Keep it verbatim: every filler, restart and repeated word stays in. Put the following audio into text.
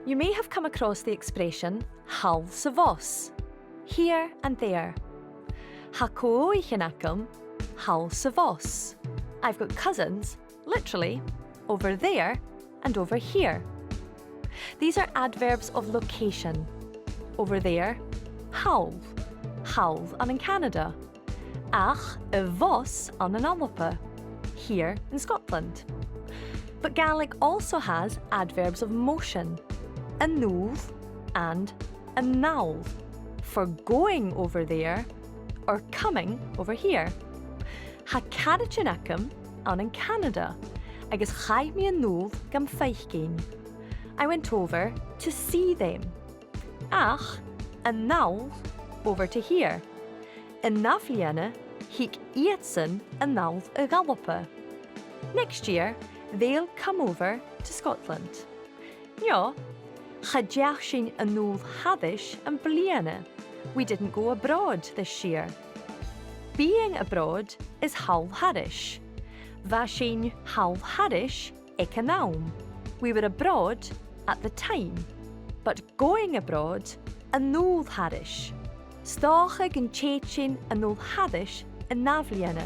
You may have come across the expression thall sa bhus, here and there. Tha co-oghaichean agam thall sa bhus. I've got cousins, literally, over there and over here. These are adverbs of location. Over there, thall, thall ann an Canada. Ach a' bhus ann an Alba, here in Scotland. But Gaelic also has adverbs of motion, a-null and a-nall, for going over there or coming over here. Tha caraidean agam ann an Canada, agus chaidh mi a-null gam faicinn. I went over to see them. Ach, a-nall, over to here. An ath-bhliadhna, thig iadsan a-nall a dh'Alba. Next year, they'll come over to Scotland. No, cha deach sinn a-null thairis am-bliadhna. We didn't go abroad this year. Being abroad is thall thairis. Bha sinn thall thairis aig an àm. We were abroad at the time, but going abroad a-null thairis. 'S dòcha gun tèid sinn a-null thairis an ath-bhliadhna.